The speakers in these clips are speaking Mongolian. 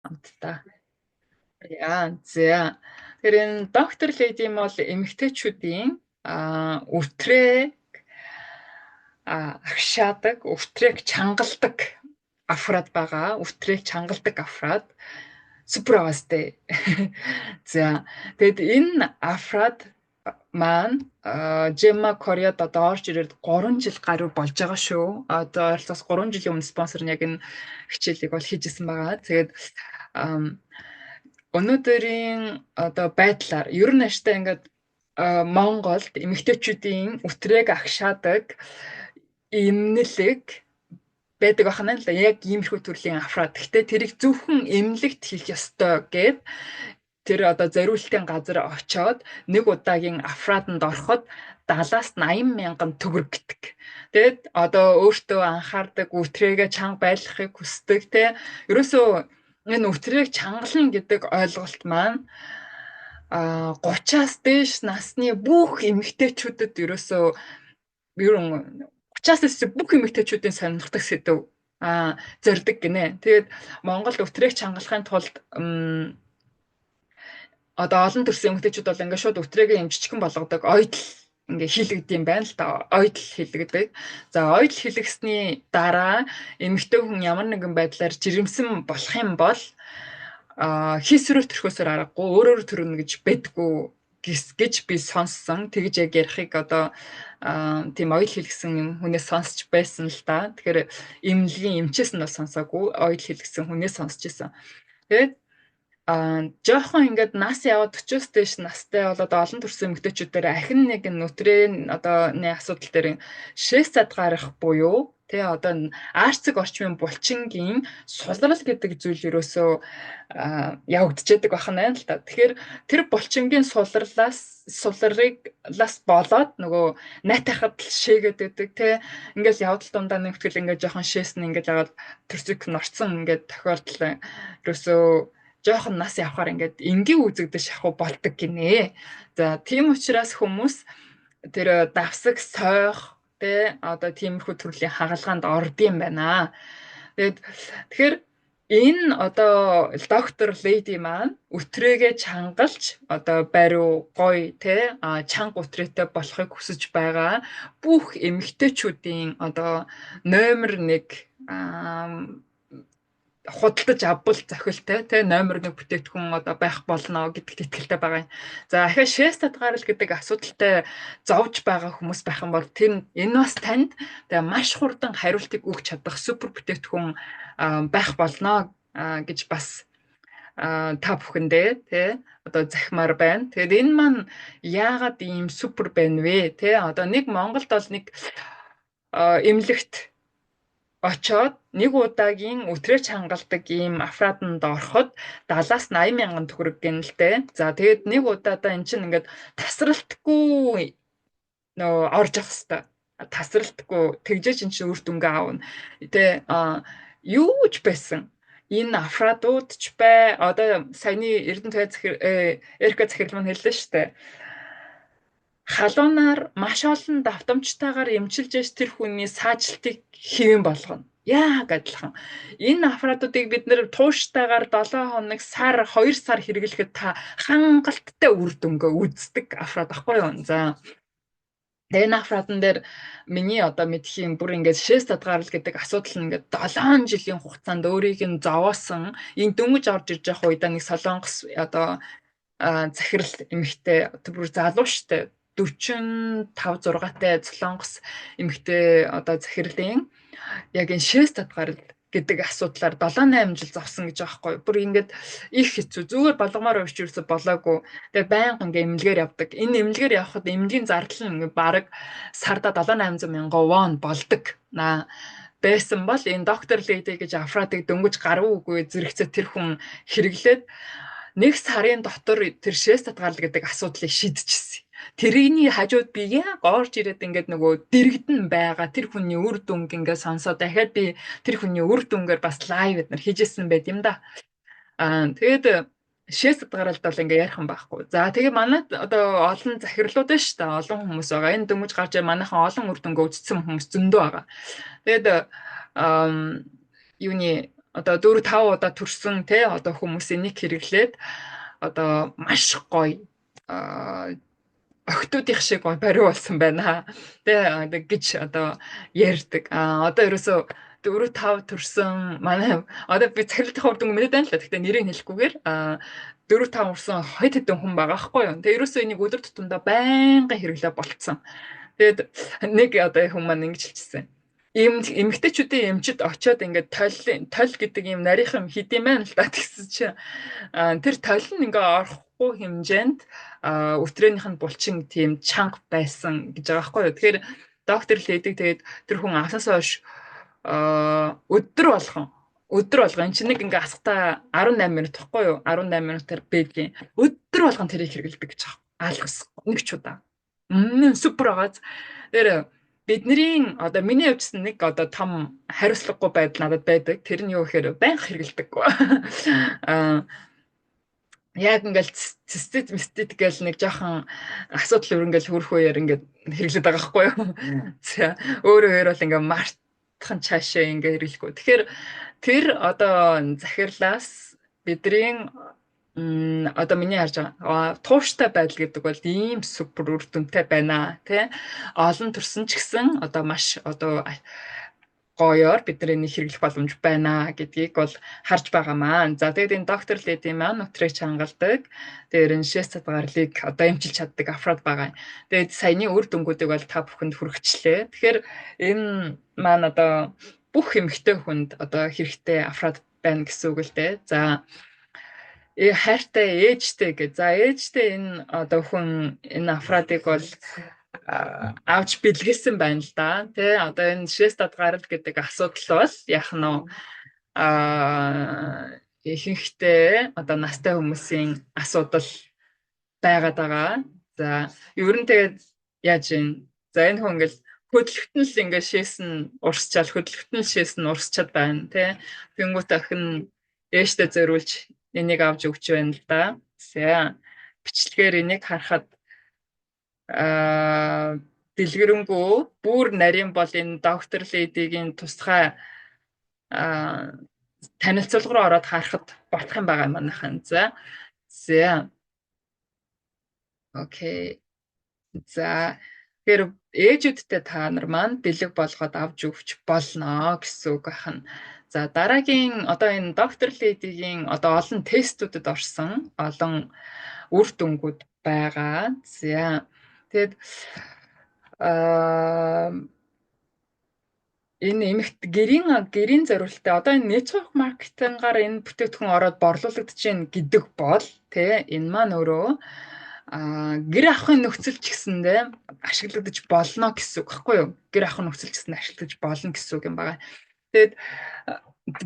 Хамтдаа. Яа, за. Тэгэхээр энэ доктор Леди бол эмэгтэйчүүдийн өвтрээ агшаадаг, өвтрээг чангалдаг афрад байгаа. Өвтрээг чангалдаг афрад супер аваастай. За, тэгэд энэ афрад маань Gemma Koreад одоо орж ирээд 3 жил гаруй болж байгаа шүү. Одоо ойролцоос 3 жилийн өмнө спонсор нь яг энэ хичээлийг бол хийжсэн байгаа. Тэгээд өнөөдрийн одоо байдлаар ер нь аштай ингээд Монголд эмэгтэйчүүдийн үтрээг агшаадаг эмнэлэг байдаг байна л да. Яг иймэрхүү төрлийн афраад. Гэхдээ тэрийг зөвхөн эмнэлэгт хийх ёстой гэд тэр одоо зориултын газар очоод нэг удаагийн афрааданд ороход 70-аас 80 мянган төгрөг гэдэг. Тэгээд одоо өөртөө анхаардаг, үтрээгээ чанга байлгахыг хүсдэг те. Ерөөсөө энэ үтрээг чангална гэдэг ойлголт маань 30-аас дээш насны бүх эмэгтэйчүүдэд ерөөсөө ер нь 30-аас дээш бүх эмэгтэйчүүдийн сонирхдаг сэдэв зорддог гинэ. Тэгээд Монголд үтрээг чангалахын тулд одоо олон төрсэн эмэгтэйчүүд бол ингээд шууд үтрээгээ эмчичгэн болгодог ойдол ингээ хийлэгдэм юм байна л да. Ойдол хийлэгдэг. За, ойдол хийлгэсний дараа эмэгтэй хүн ямар нэгэн байдлаар жирэмсэн болох юм бол хийсвэрээр төрхөөсөр аргагүй, өөрөөр төрнө гэж байдгүй гэж би сонссон. Тэгж яг ярихыг одоо тийм оёл хэлгэсэн юм хүнээс сонсч байсан л да. Тэгэхээр эмнэлгийн эмчээс нь бол сонсоогүй, оёл хэлгэсэн хүнээс сонсч ирсэн. Тэгээд жоохон ингээд нас яваад 40-оос дээш настай болоод олон төрсэн эмэгтэйчүүдээр ахин нэг нүтрийн одоо нэг асуудал дээр шээс зад гарах буюу тий одоо арцэг орчмын булчингийн сулрал гэдэг зүйл ерөөсөө явагдчихэдэг байх нь л та. Тэгэхээр тэр булчингийн сулралаас сулрыг лас болоод нөгөө найтахад л шээгээд байдаг тий. Ингээл явдал дундаа нэгтгэл ингээд жоохон шээсэн ингээд яваад төрсөг нь орцсон ингээд тохиолдол ерөөсөө жоохон нас явахаар ингээд энгийн үзэгдэж шахуу болдог гинэ. За, тийм учраас хүмүүс тэр давсаг сойх тэ одоо тиймэрхүү төрлийн хагалгаанд ордсон байна. Тэгээд тэгэхээр энэ одоо доктор Леди маань үтрээгээ чангалж одоо бариу гоё тэ чанга үтрээтэй болохыг хүсэж байгаа бүх эмэгтэйчүүдийн одоо номер 1 худалдаж авбал зохилтой те номер 1 бүтээгдэхүүн одоо байх болно гэдэгт итгэлтэй байгаа юм. За, ахиа шээс татгаарл гэдэг асуудалтай зовж байгаа хүмүүс байх юм бол тэр энэ бас танд тэгээ маш хурдан хариултыг өгч чадах супер бүтээгдэхүүн байх болно гэж бас та бүхэндээ те одоо захимаар байна. Тэгээд энэ маань яагаад ийм супер байна вэ те? Одоо нэг Монголд бол нэг эмнэлэгт очоод нэг удаагийн өтрөөч хангалдаг ийм афраданд ороход 70-аас 80 мянган төгрөг гэнэ л дээ. За, тэгээд нэг удаадаа эн чинь ингээд тасралтгүй нөө орж явах хэвээр тасралтгүй тэгжээж эн чинь үр дүнгээ аавна. Тэ юу ч байсан энэ афрадууд ч бай, одоо саяны Эрдэнэ туяа захир Эрика захирал маань хэллээ шүү дээ, халуунаар маш олон давтамжтайгаар эмчилж яж тэр хүний саажилтыг хэвэн болгоно. Яг адилхан. Энэ аппаратуудыг бид нэр тууштайгаар 7 хоног, сар, 2 сар хэрэглэхэд та хангалттай үр дүнгээ үздэг аппарат баггүй юу? За. Тэгээ энэ аппаратан дээр миний одоо мэдхийн бүр ингээд шээс татгаарл гэдэг асуудал нь ингээд 7 жилийн хугацаанд өөрийг нь зовоосон энэ дөнгөж орж ирж байгаа үедээ нэг солонгос одоо захирал эмэгтэй бүр залуу штэ 45 6-тай солонгос эмэгтэй одоо захирлын яг энэ шээс татгаарл гэдэг асуудлаар 7 8 жил зовсон гэж байгаа байхгүй. Бүр ингээд их хэцүү. Зүгээр болгомоор уншиж ерөөсө болоогүй. Тэгээ байнга ингээ эмнэлгээр явдаг. Энэ эмнэлгээр явхад эмнэлгийн зардал нь ингээ бараг сарда 7 800 мянган вон болдог. Наа байсан бол энэ доктор Леди гэж Афратыг дөнгөж гарав үгүй зэрэгцээ тэр хүн хэрэглээд нэг сарын дотор тэр шээс татгаал гэдэг асуудлыг шийдчихсэн. Тэрийний хажууд би яг орж ирээд ингээд нөгөө дэрэгдэн байгаа тэр хүний үр дүнг ингээд сонсоод дахиад би тэр хүний үр дүнгээр бас лайв эднэр хийжсэн байт юм да. Тэгээд шээс татгаралд бол ингээ ярих юм байхгүй. За, тэгээ манай одоо олон захирлууд байна шүү дээ. Олон хүмүүс байгаа. Энэ дөнгөж гарч манайхан олон үр дүнгээ үзсэн хүмүүс зөндөө байгаа. Тэгээд юуны Одоо 4 5 удаа төрсөн те одоо хүмүүс энийг хэрэглээд одоо маш гоё охтуудынх шиг гоё бариу болсон байна. Тэ гэж одоо ярьдаг. А одоо ерөөсөө 4 5 төрсөн манай одоо би цахилгаан үр дүн мэдээд байна л да. Гэхдээ нэрийг хэлэхгүйгээр 4 5 урсан хоёр хэдэн хүн байгаа байхгүй юу. Тэгээ ерөөсөө энийг өдөр тутамдаа байнгын хэрэглээ болцсон. Тэгээд нэг одоо хүн маань ингэж хэлчихсэн. Эмэгтэйчүүдийн эмчид очиод ингээд толь гэдэг ийм нарийнх юм хийдэм байх л да тэгсэн чинь тэр толь нь ингээ орохгүй хэмжээнд өтрөөнийх нь булчин тийм чанга байсан гэж байгаа байхгүй юу. Тэгэхээр доктор лэдэг тэгээд тэр хүн авсаас хойш өдөр болгон энэ чинь нэг ингээ асахтаа 18 минут тахгүй юу? 18 минутаар бэдгийн. Өдөр болгон тэрийг хэрэглэдэг гэж байгаа. Алгас нэг ч удаа. Супер байгааз. Тэр бидний одоо миний хувьд нэг одоо том хариуцлагагүй байдал надад байдаг. Тэр нь юу гэхээр байнга хэрэглэдэггүй. Аа яг ингээл цэцэд мэстэд гээл нэг жоохон асуудал өрөнгөл хөрөх үеэр ингээд хэрэглэдэг байгаа байхгүй юу. За өөрөө өөр бол ингээ мартхан цаашаа ингээ хэрэглэхгүй. Тэгэхээр тэр одоо захирлаас бидний одоо миний харж байгаа тууштай байдал гэдэг бол ийм супер үр дүнтэй байна тий. Олон төрсөн ч гэсэн одоо маш одоо гоёор бид нар энийг хэрэглэх боломж байна гэдгийг бол харж байгаамаа. За тэгээд энэ доктор Леди маань нутрыг чангалдаг. Тэгээд энэ шээс цадгарлыг одоо эмчилж чаддаг афрод байгаа. Тэгээд саяны үр дүнгуудыг бол та бүхэнд хүргэчлээ. Тэгэхээр энэ маань одоо бүх эмэгтэй хүнд одоо хэрэгтэй афрод байна гэсэн үг л дээ. За хайртай ээжтэй гэ. За ээжтэй энэ одоо хүн энэ афрадыг бол авч бэлгэлсэн байна л да. Тэ одоо энэ шээс дадгарал гэдэг асуудал бол яг нь ихэнхдээ одоо настай хүмүүсийн асуудал байгаад байгаа. За ер нь тэгээд яаж юм? За энэ хүн ингээл хөдөлгөтөн л ингээд шээс нь урсчаал хөдөлгөтөн л шээс нь урсчаад байна тий. Тэнгүүт охин ээжтэй зориулж энийг авч өгч байна л да. За бичлэгээр энийг харахад дэлгэрэнгүй бүр нарийн бол энэ доктор Ледигийн тусгай танилцуулга руу ороод харахад болох юм байгаа манайхан. За. За. Окей. За. Тэгэхээр ээжүүдтэй та нар маань бэлэг болгоод авч өгч болно гэсэн үг байна. За дараагийн одоо энэ доктор Ледигийн одоо олон тестүүдэд орсон олон үр дүнгууд байгаа. За. Тэгээд энэ эмэгт гэрийн зориулттай одоо энэ network marketing-аар энэ бүтээгдэхүүн ороод борлуулагдаж байна гэдэг бол тий энэ маань өөрөө гэр авахын нөхцөл ч гэсэндээ ашиглагдаж болно гэсэн үг байхгүй юу? Гэр авахын нөхцөл ч гэсэн ашиглагдаж болно гэсэн үг юм байна. Тэгээд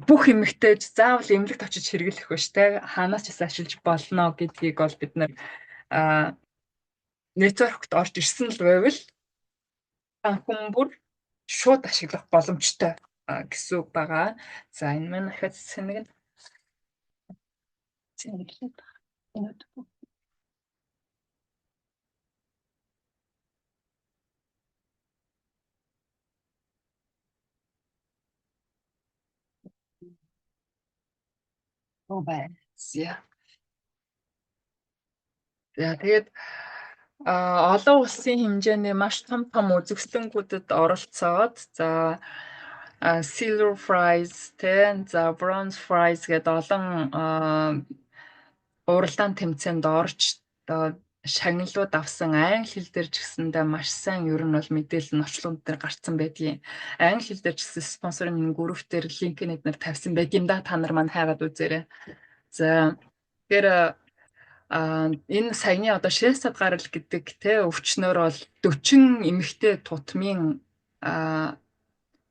бүх эмэгтэйч заавал эмнэлэгт очиж хэрэглэх биш те хаанаас ч гэсэн ашиглаж болно гэдгийг бол бид нар network-т орж ирсэн л байвал хүн бүр шууд ашиглах боломжтой гэсэн үг байгаа. За энэ маань дахиад цэцэг нь цэнэглээд байна. Оо байна. За. За тэгээд олон улсын хэмжээний маш том том үзэсгэлэнгүүдэд оролцоод за silver prize тэ за bronze prize гэдэг олон уралдаан тэмцээнд орж одоо шагналууд авсан англи хэл дээр ч гэсэндээ маш сайн ер нь бол мэдээлэл нь орчлогон дээр гарцсан байдгийн. Англи хэл дээр ч гэсэн спонсорын групп дээр линк эднэр тавьсан байдгийм да та нар маань хайгаад үзээрэй. За тэгэхээр энэ саяны одоо шээс цад гарал гэдэг те өвчнөр бол 40 эмэгтэй тутмын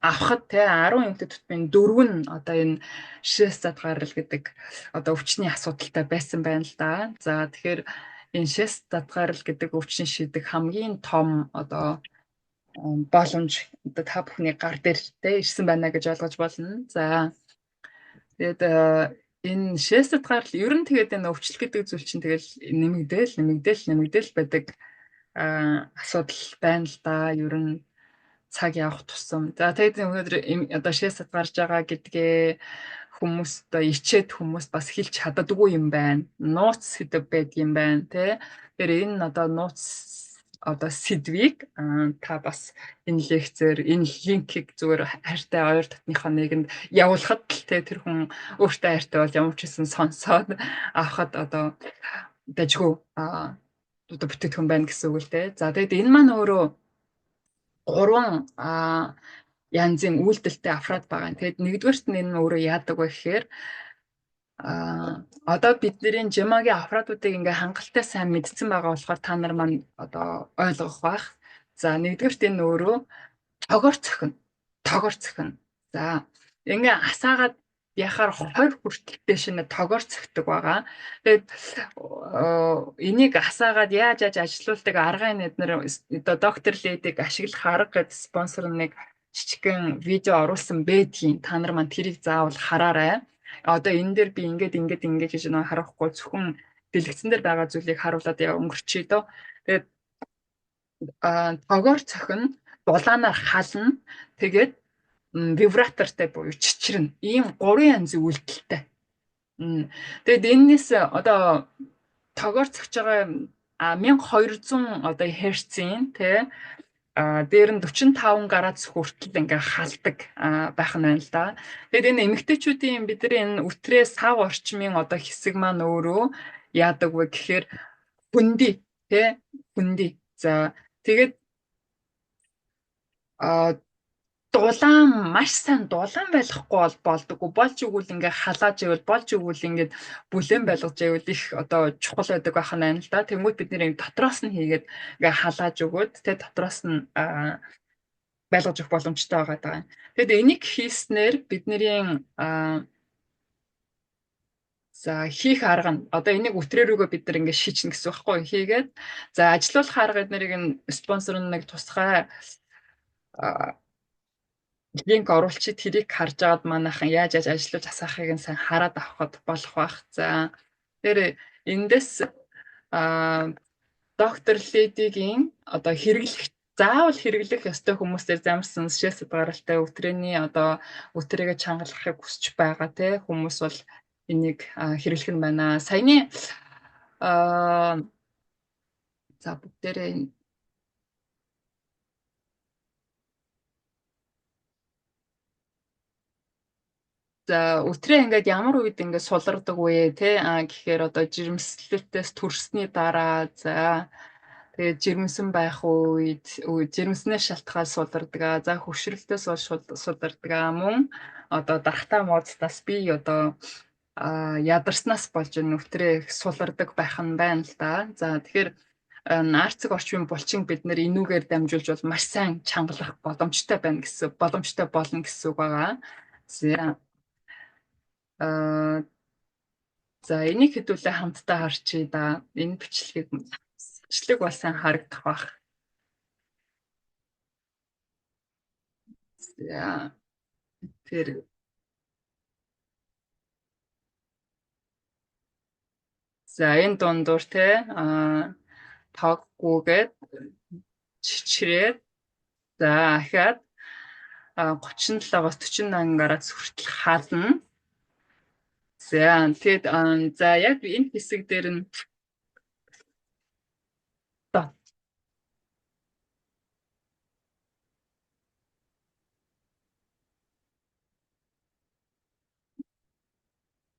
авахад те 10 эмэгтэй тутмын 4 нь одоо энэ шээс цад гарал гэдэг одоо өвчний асуудалтай байсан байна л да. За тэгэхээр энэ шээс цад гарал гэдэг өвчин шийдэх хамгийн том одоо боломж одоо та бүхний гар дээр те ирсэн байна гэж ойлгож болно. За тэгээд энэ шээсэд гарал ер нь тэгээд энэ өвчлөл гэдэг зүйл чинь тэгэл нэмэгдээл байдаг асуудал байна л да. Ер нь цаг явах тусам. За тэгээд өнөөдөр одоо шээсэд гарч байгаа гэдгээ хүмүүс одоо ичээд хүмүүс бас хэлж чаддаггүй юм байна. Нууц сэдэв байдаг юм байна тий. Тэгэхээр энэ одоо нууц одоо сэдвийг та бас энэ лекцээр энэ линкийг зүгээр хайртай ойр дотныхоо нэгэнд явуулахад л тий тэр хүн өөртөө хайртай бол ямар ч гэсэн сонсоод авахад одоо дажгүй одоо бүтээгдэхүүн байна гэсэн үг л дээ. За тэгээд энэ маань өөрөө гурван янзын үйлдэлтэй афраад байгаа. Тэгээд нэгдүгээрт нь энэ өөрөө яадаг вэ гэхээр одоо бидний Жемагийн афраадуудыг ингээ хангалттай сайн мэдсэн байгаа болохоор та нар маань одоо ойлгох байх. За нэгдүгээрт энэ өөрөө тогоор цохино. Тогоор цохино. За ингээ асаагаад яхаар 20 хүртэлтэй шинэ тогоор цохидог байгаа. Тэгээд энийг асаагаад яаж яаж ажилуулдаг аргын эднэр одоо доктор Ледиг ашиглах арга гэдэг спонсор нэг жижигхэн видео оруулсан байдгийн. Та нар маань тэрийг заавал хараарай. Одоо энэ дээр би ингээд ингээд ингээд гэж нөө харахгүй зөвхөн дэлгэцэн дээр байгаа зүйлийг харуулад яа өнгөрчий дөө. Тэгээд тогоор цохино, дулаанаар хална. Тэгээд вибратортай буюу чичрэнэ. Ийм гурван янзын үйлдэлтэй. Тэгээд энэс одоо тогоор цохиж байгаа 1200 одоо херцийн тий дээр нь 45 градус хүртэл ингээ халдаг байх нь байна л да. Тэгэд энэ эмэгтэйчүүдийн бидний энэ үтрээ сав орчмын одоо хэсэг маань өөрөө яадаг вэ гэхээр хөндөй тий хөндөй. За тэгээд дулаан маш сайн дулаан байхгүй бол болдоггүй. Болж игэл ингээ халааж ивэл болж игэл ингээд бүлээн байлгаж ивэл их одоо чухал байдаг байх нь байна л да. Тэнгүүд бид нэр дотроос нь хийгээд ингээ халааж өгөөд тэ дотроос нь байлгаж өгөх боломжтой байгаа даа. Тэгэд энийг хийснээр бидний за хийх арга нь одоо энийг үтрээ рүүгээ бид нар ингээ шийчнэ гэсэн үг байхгүй хийгээд за ажилуулах арга эднэрийг нь спонсор нь нэг тусгай линк оруулчих тэрийг харж агаад манайхан яаж яаж ажиллаж асаахыг нь сайн хараад авахд болох байх. За тэр эндээс доктор Ледигийн одоо хэрэглэх заавал хэрэглэх ёстой хүмүүсээр замарсан шээс гаралтай өтрээний одоо өтрээгээ чангалахыг хүсэж байгаа те хүмүүс бол энийг хэрэглэх нь байна. Саяны за бүгдээрээ За өтрээ ингээд ямар үед ингээд сулардаг вэ те гэхээр одоо жирэмслэлтээс төрсний дараа за тэгээд жирэмсэн байх үед жирэмснээс шалтгаал сулардаг. За хөвшрөлтөөс болж сулардаг. Мөн одоо дархтаа мууцдаас би одоо ядарснаас болж энэ өтрээ их сулардаг байх нь байна л да. За тэгэхээр арцэг орчмын булчин бид нэр энүүгээр дамжуулж бол маш сайн чангалах боломжтой байна гэсэн боломжтой болно гэсэн үг байгаа. За за энийг хэдүүлээ хамтдаа харчээ да. Энэ бичлэгийг бичлэг бол сайн харагдах бах. За тэр за энэ дундуур те тоггүйгээд чичрээд за ахаад 37-оос 48 градус хүртэл хална. За тэгэд за яг энэ хэсэг дээр нь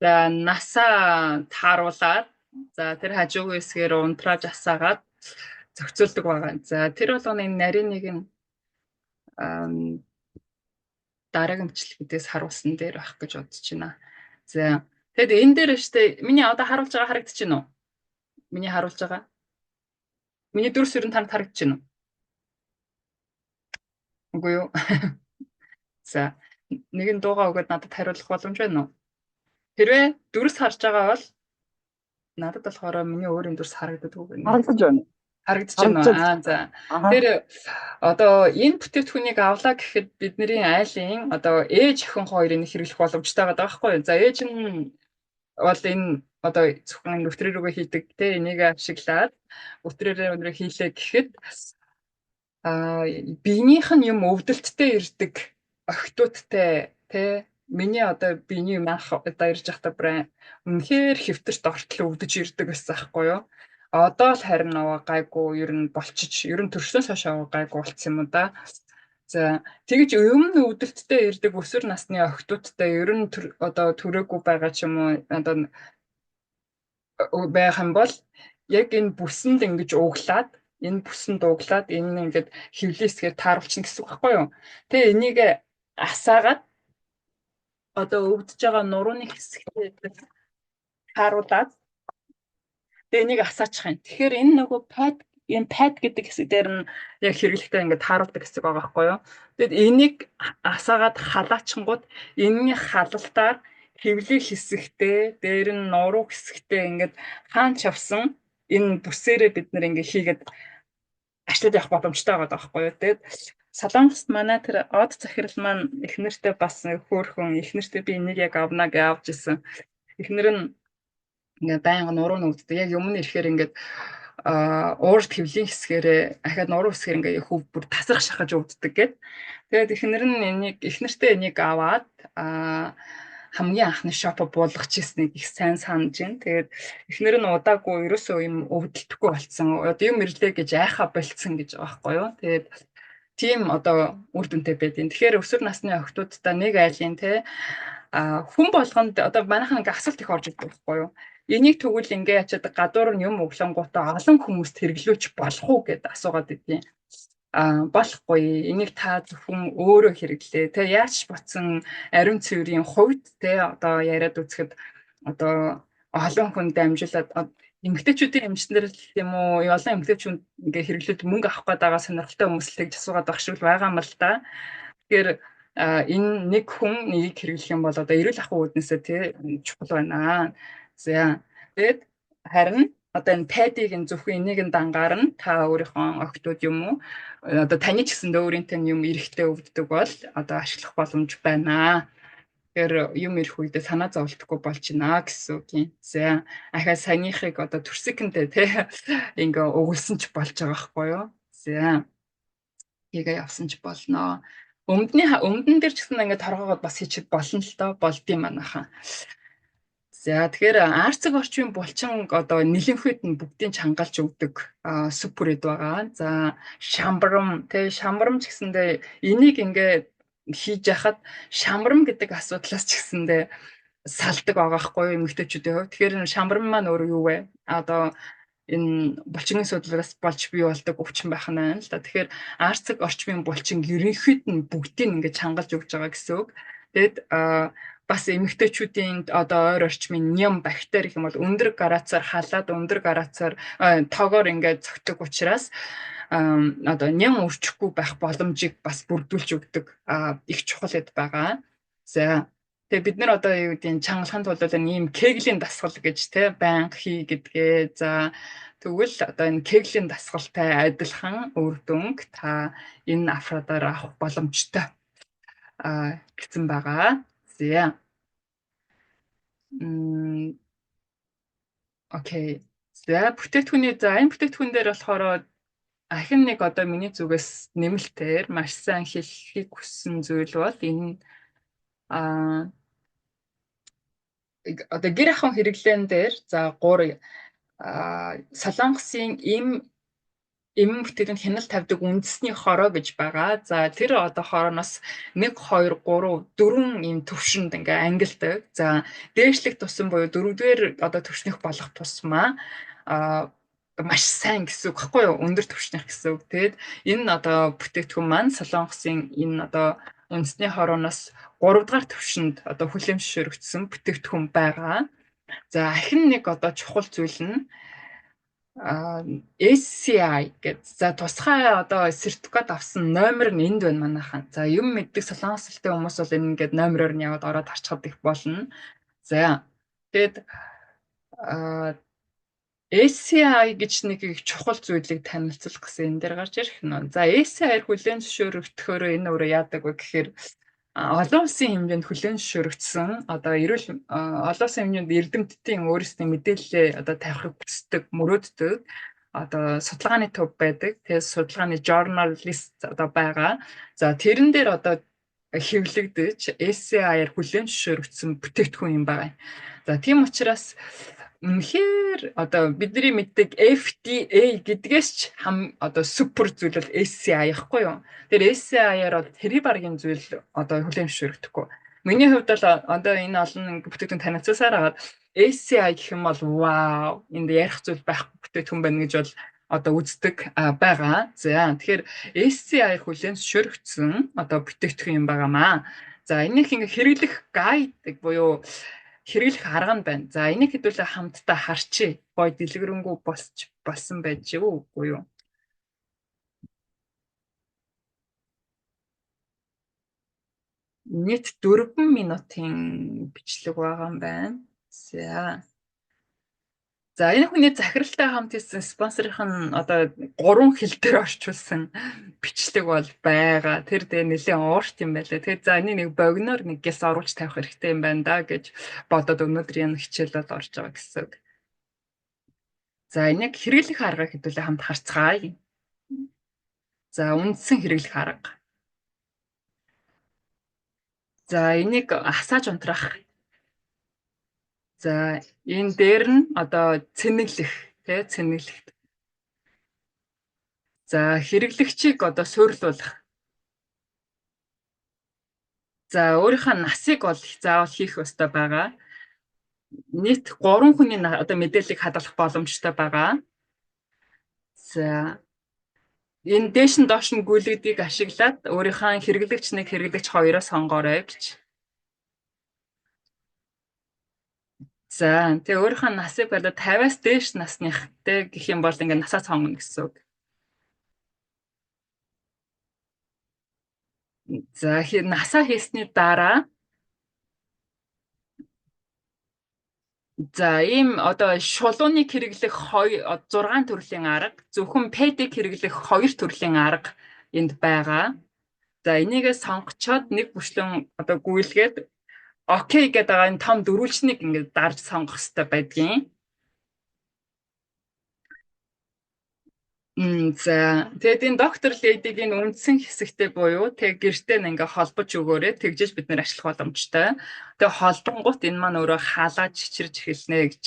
за насаа тааруулаад за тэр хажуугийн хэсгээр унтрааж асаагаад зохицуулдаг байгаа. За тэр болгоны нарийныг нь дараагийн бичлэгүүдээс харуулсан дээр байх гэж бодож байна. За тэгэд энэ дээр штэ миний одоо харуулж байгаа харагдаж байна уу? Миний харуулж байгаа. Миний дүрс ер нь танд харагдаж байна уу? Үгүй юу? За нэгэн дуугаа өгөөд надад хариулах боломж байна уу? Хэрвээ дүрс харж байгаа бол надад болохоор миний өөрийн дүрс харагддаггүй гэнэ. Харагдаж байна. Харагдаж байна уу? Аа за. Тэр одоо энэ бүтээгдэхүүнийг авлаа гэхэд бидний айлын одоо ээж охин хоёрыг хэрэглэх боломжтой байгаа байхгүй юу? За ээж нь бол энэ одоо зөвхөн өтрөө рүүгээ хийдэг те энийг ашиглаад өтрөөрөө өндрөө хийлээ гэхэд биенийх нь юм өвдөлттэй ирдэг охтуудтай те Миний одоо биений юм анх одоо ирж байхдаа бүр үнэхээр хэвтэрт ортол өвдөж ирдэг байсан байхгүй юу? Одоо л харин нөгөө гайгүй ер нь болчиж, ер нь төрснөөс хойш гайгүй болцсон юм уу да. За, тэгж өмнө өвдөлттэй ирдэг өсвөр насны охидуудтай ер нь одоо төрөөгүй байгаа ч юм уу, одоо байх юм бол яг энэ бүсэнд ингэж углаад, энэ бүсэнд углаад, энэ ингээд хэвлийн хэсгээр тааруулчихна гэсэн үг байхгүй юу? Тэгээ энийг асаагаад одоо өвдөж байгаа нурууны хэсэгтээ тааруулаад, тэгээ энийг асаачих юм. Тэгэхээр энэ нөгөө pad, энэ pad гэдэг хэсэг дээр нь яг хэрэглэхдээ ингээд тааруулдаг хэсэг байгаа байхгүй юу? Тэгэд энийг асаагаад халаачингууд энэний халалтаар хэвлийн хэсэгтээ, дээр нь нуруу хэсэгтээ ингээд хаан чавсан энэ бүсээрээ бид нэр ингээд хийгээд ажиллаад явах боломжтой байгаа байхгүй юу? Тэгээд Солонгост манай тэр од захирал маань эхнэртэй бас хөөхөн, эхнэртэй би энийг яг авна гэж авч исэн. Эхнэр нь ингээд байнга нуруу нүгддэг. Яг юм ирэхээр ингээд уурт хэвлийн хэсгээрээ ахаад нуруу хэсгээр ингээд хөв бүр тасрах шахаж өвддөг гэд. Тэгээд эхнэр нь энийг, эхнэртэй энийг аваад хамгийн анхны shop буулгах ирснийг их сайн санаж байна. Тэгээд эхнэр нь удаагүй ерөөсөө юм өвдөлтөхгүй болцсон. Одоо юм ирлээ гэж айхаа болцсон гэж байгаа байхгүй юу. Тэгээд тийм одоо үр дүнтэй байдیں۔ Тэгэхээр өсвөр насны охидуудаа нэг айлын те хүн болгонд одоо манайхан ингээ асуулт их орж ирдэг байхгүй юу? Энийг тэгвэл ингээ ячаад гадуур нь юм өглөнгуудаа олон хүмүүст хэрэглүүлж болох уу гэд асуугаад байдیں۔ А, болохгүй. Энийг та зөвхөн өөрөө хэрэглээ. Тэ, яаж ботсон ариун цэврийн хувьд те одоо яриад үзэхэд одоо олон хүн дамжуулаад эмэгтэйчүүдийн эмчнэр юм уу, олон эмэгтэйчүүд ингээ хэрэглээд мөнгө авах гээд байгаа сонирхолтой хүмүүс л тэгж асуугаад байх шиг байгаа юм л да. Тэгэхээр энэ нэг хүн нэгийг хэрэглэх юм бол одоо эрүүл ахуйн үүднээсээ тий чухал байна. За, тэгээд харин одоо энэ pad ыг нь зөвхөн энийг нь дангаар нь та өөрийнхөө охидууд юм уу, одоо таны ч гэсэндээ өөрийнхөө юм эрэхтэй өвддөг бол одоо ашиглах боломж байна. Тэгэхээр юм ирэх үедээ санаа зовлтгүй болж байна гэсэн үг юм. За, ахаа саяныхыг одоо төрсөкөнтэй тий ингээ өгүүлсэн ч болж байгаа байхгүй юу? За, хийгээ явсан ч болно. Өмдний өмдөн дээр ч гэсэн ингээ торгоогоод бас хийчих болно л доо, болдсон манайхан. За, тэгэхээр арцэг орчмын булчин одоо нэлэнхүйд нь бүгдийг чангалж өгдөг супер эд байгаа. За, шамбарам тий, шамбарам ч гэсэндээ энийг ингээ хийж яхад шамбарам гэдэг асуудлаас ч гэсэндээ салдаг байгаа хгүй эмэгтэйчүүдийн хувьд. Тэгэхээр шамбарам маань өөрөө юу вэ? Одоо энэ булчингийн судлалаас болж бий болдог өвчин байх нь байна л да. Тэгэхээр арцэг орчмын булчин ерөнхийд нь бүгдийг ингээд чангалж өгч байгаа гэсэн үг. Тэгэд бас эмэгтэйчүүдийн одоо ойр орчмын ням бактери гэх юм бол өндөр градусаар халаад, өндөр градусаар тоогоор ингээд цогтөг учраас одоо ням өрчихгүй байх боломжийг бас бүрдүүлж өгдөг их чухал эд байгаа. За, тэгээ бид нар одоо юу гэдгийг чангалахын тулд энэ ийм кеглийн дасгал гэж те байнга хий гэдгээ. За, тэгвэл одоо энэ кеглийн дасгалтай адилхан үр дүнг та энэ афрадаар авах боломжтой гэсэн байгаа. За. Окей. За, бүтээгдэхүүний, за, энэ бүтээгдэхүүн дээр болохоор ахин нэг одоо миний зүгээс нэмэлтээр маш сайн хэлэхийг хүссэн зүйл бол энэ одоо гэр ахуйн хэрэглээн дээр, за, 3 Солонгосын им эмэн бүтээгдэхүүнд хяналт тавьдаг үндэсний хороо гэж байгаа. За, тэр одоо хорооноос 1 2 3 4 ийм төвшөнд ингээ ангилдаг. За, дээшлэх тусам буюу дөрөвдүгээр одоо төвшнөх болох тусмаа маш сайн гэсэн үг байхгүй юу? Өндөр түвшнийх гэсэн үг. Тэгэд энэ одоо бүтээгдэхүүн маань Солонгосын энэ одоо үндэсний хорооноос 3 дугаар түвшинд одоо хүлээн зөвшөөрөгдсөн бүтээгдэхүүн байгаа. За, ахин нэг одоо чухал зүйл нь SCI гэдэг. За, тусгай одоо сертификат авсан номер нь энд байна манайхан. За, юм мэддэг солонгос хэлтэй хүмүүс бол энэ ингээд номероор нь яваад ороод харчихад их болно. За, тэгэд SCI гэж нэг их чухал зүйлийг танилцуулах гэсэн энэ дээр гарч ирэх нь. За, SCI-аар хүлээн зөвшөөрөгдөхөөр энэ өөрөө яадаг вэ гэхээр олон улсын хэмжээнд хүлээн зөвшөөрөгдсөн одоо эрүүл олон улсын хэмжээнд эрдэмтдийн өөрсдийн мэдээллээ одоо тавихыг хүсдэг, мөрөөддөг одоо судалгааны төв байдаг. Тэгээд судалгааны journalist одоо байгаа. За, тэрэн дээр одоо хэвлэгдэж SCI-аар хүлээн зөвшөөрөгдсөн бүтээгдэхүүн юм байна. За тийм учраас үнэхээр одоо бидний мэддэг FDA гэдгээс ч хам одоо супер зүйл бол SCI яахгүй юу. Тэр SCI-аар бол тэрий баргийн зүйл одоо хүлээн зөвшөөрөгдөхгүй. Миний хувьд бол одоо энэ олон бүтээгдэхүүн танилцсаар хагаад SCI гэх юм бол вау, энд ярих зүйл байхгүй бүтээгдэхүүн байна гэж бол одоо үздэг байгаа. За тэгэхээр SCI хүлээн зөвшөөрөгдсөн одоо бүтээгдэхүүн юм байгаамаа. За энийг ингээ хэрэглэх гайд буюу хэрэглэх арга нь байна. За энийг хэдүүлээ хамтдаа харчээ. Гой дэлгэрэнгүй болч болсон байж юу үгүй юу? Нийт 4 минутын бичлэг байгаа юм байна. За. За энэ хүний захиралтай хамт хийсэн спонсорын нь одоо 3 хэл дээр орчуулсан бичлэг бол байгаа. Тэр тэгээ нэлээд уурт юм байлаа. Тэгэхээр за энийг нэг богиноор нэг гэс оруулж тавих хэрэгтэй юм байна да гэж бодоод өнөөдөр энэ хичээл бол орж байгаа гэсэн үг. За энийг хэрэглэх аргыг хэдүүлээ хамт харцгаая. За үндсэн хэрэглэх арга. За энийг асааж унтраах. За энэ дээр нь одоо цэнэглэх тий цэнэглэх. За хэрэглэгчийг одоо суйрлуулах. За өөрийнхөө насыг бол заавал хийх ёстой байгаа. Нийт 3 хүний одоо мэдээллийг хадгалах боломжтой байгаа. За энэ дээш нь доош нь гүйлгдийг ашиглаад өөрийнхөө хэрэглэгч 1, хэрэглэгч 2-оо сонгоорой гэж. За тэгээ өөрийнхөө насыг болоо 50-аас дээш насныхтай гэх юм бол ингээ насаа сонгоно гэсэн үг. За насаа хийсний дараа за ийм одоо шулууныг хэрэглэх 6 төрлийн арга, зөвхөн пэдийг хэрэглэх 2 төрлийн арга энд байгаа. За энийгээ сонгочоод нэг бүшлэн одоо гүйлгээд окей гэдэг байгаа энэ том дөрвөлжнийг ингээд дарж сонгох хэрэгтэй байдгийн. За тэгээд энэ доктор ледиг энэ үндсэн хэсэгтэй буюу тэг гэртээ ингээ холбож өгөөрэй тэгжээж бид нэр ашиглах боломжтой. Тэгээ холбонгууд энэ маань өөрөө халаад чичирж эхэлнэ гэж.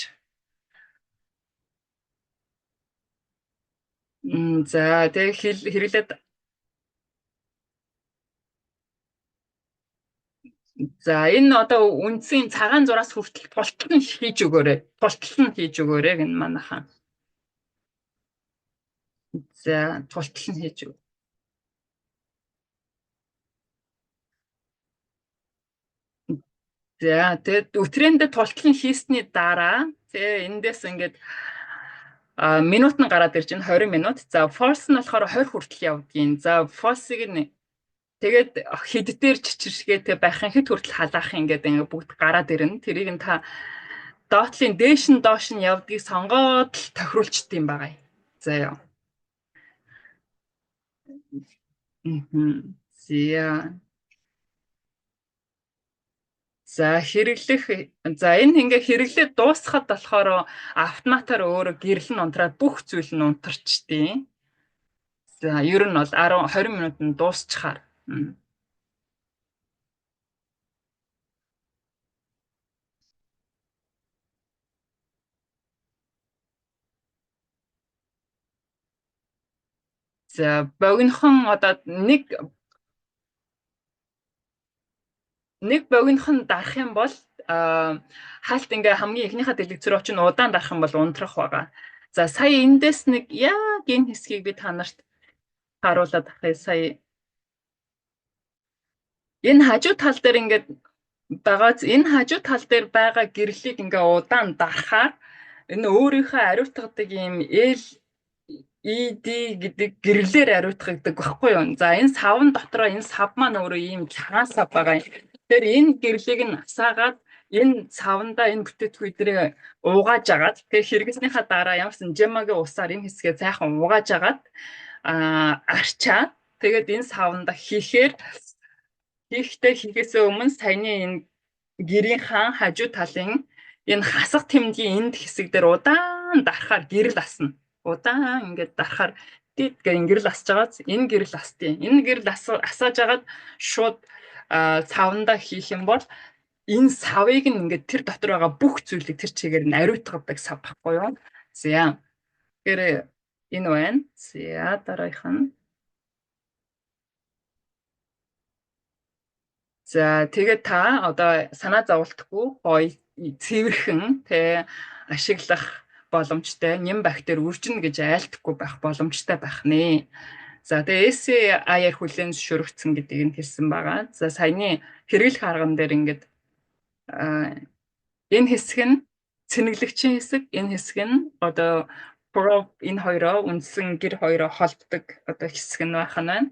За тэг хэрэглээд за энэ одоо үндсэн цагаан зураас хүртэл тултал нь хийж өгөөрэй. Тултал нь хийж өгөөрэй гэнэ манайхан. За тултал нь хийж өг. За тэгээд өтрээндээ тултал нь хийсний дараа тэгээ эндээс ингээд минут нь гараад ирж байна 20 минут. За false нь болохоор 20 хүртэл явдгийн. За false-ыг нь тэгээд хэд дээр чичиршгээтэй байх юм хэд хүртэл халаах юм гэдэг ингээ бүгд гараад ирнэ. Тэрийг нь та доотлын дээш нь доош нь явдгийг сонгоод л тохируулчт юм байгаа юм. За яа. За. За хэрэглэх за энэ ингээ хэрэглээ дуусахад болохоор автоматар өөрөө гэрэл нь унтраад бүх зүйл нь унтарчдیں۔ За ер нь бол 10 20 минутанд дуусчихаар. За богинохон одоо нэг богинохон дарах юм бол хаалт ингээ хамгийн эхнийхээ дэлгэц рүү чинь удаан дарах юм бол унтрах байгаа. За сая эндээс нэг яг энэ хэсгийг би та нарт харуулад авах. Сая энэ хажуу тал дээр ингээд байгаа энэ хажуу тал дээр байгаа гэрлийг ингээ удаан дарахаар энэ өөрийнхөө ариутгадаг ийм L ED гэдэг гэрлээр ариутгагддаг байхгүй юу? За энэ савн дотроо энэ сав маань өөрөө ийм цагаан сав байгаа юм. Тэгэхээр энэ гэрлийг нь асаагаад энэ савндаа энэ бүтээтгүү эдрийг уугааж агаад тэгээ хэрэглэснийхаа дараа ямарсан жемагийн усаар энэ хэсгээ сайхан уугааж агаад арчаад тэгээд энэ савндаа хийхээр хийхдээ хийхээсээ өмнө саяны энэ гэрийн хаан хажуу талын энэ хасах тэмдгийн энд хэсэг дээр удаан дарахаар гэрэл асна. Удаан ингээд дарахаар дид гэх гэрэл асж байгааз энэ гэрэл астын. Энэ гэрэл асааж агаад шууд савндаа хийх юм бол энэ савыг нь ингээд тэр дотор байгаа бүх зүйлийг тэр чигээр нь ариутгадаг сав байхгүй юу? За. Тэгэхээр энэ байна. За, дараагийнх нь. За, тэгээд та одоо санаа зовлтгүй гоё цэвэрхэн тэ ашиглах боломжтой, ням бактери үржинэ гэж айлтгүй байх боломжтой байх нэ. За, тэгээ SAI-аар хүлээн зөвшөөрөгдсөн гэдгийг нь хэлсэн байгаа. За, саяны хэрэглэх арган дээр ингээд энэ хэсэг нь цэнэглэгчийн хэсэг, энэ хэсэг нь одоо probe, энэ хоёроо үндсэн гэр хоёроо холбодог одоо хэсэг нь байх нь байна.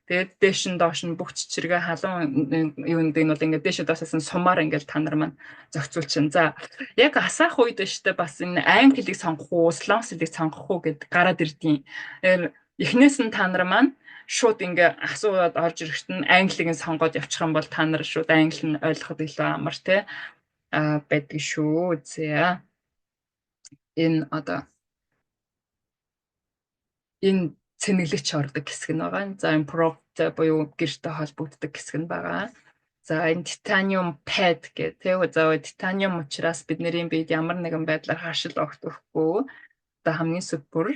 Тэгээд дээш нь доош нь бүх чичиргээ халуун юунд энэ бол ингээд дээш доошоос нь сумаар ингээд та нар маань зохицуулчин. За, яг асаах үед штэ бас энэ англи хэлийг сонгох уу, солонгос хэлийг сонгох уу гэд гараад ирдیں۔ Тэгэхээр эхнээс нь та нар маань шууд ингээ асууад орж ирэхэд нь англиг нь сонгоод явчих юм бол та нар шууд англи нь ойлгоход илүү амар те байдаг шүү. За, энэ одоо энэ цэнэглэгч ордог хэсэг нь байгаа. За, энэ probe буюу гэртэй холбогддог хэсэг нь байгаа. За, энэ titanium pad гэх тийм. За, titanium учраас бидний биед ямар нэгэн байдлаар харшил огт өгөхгүй. Одоо хамгийн супер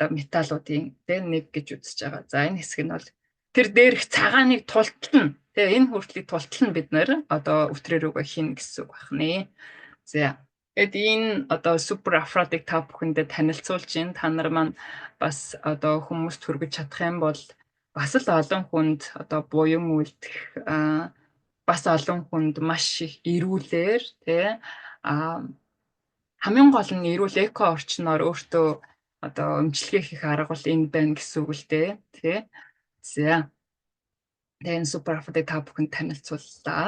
одоо металлуудын тийм нэг гэж үзэж байгаа. За, энэ хэсэг нь бол тэр дээрх цагааныг тултална. Тэгээ энэ хүртлийг тултална бид нэр одоо өтрээ рүүгээ хийнэ гэсэн үг байна. За, тэгэд энэ одоо супер афротыг та бүхэндээ танилцуулж байна. Та нар маань бас одоо хүмүүст хүргэж чадах юм бол бас л олон хүнд одоо буян үлдэх, бас олон хүнд маш их эрүүлэр тий, хамгийн гол нь эрүүл эко орчноор өөртөө одоо өмчлөгээ хийх арга бол энэ байна гэсэн үг л дээ тий. За. Тэгээ энэ супер афротыг та бүхэнд танилцууллаа.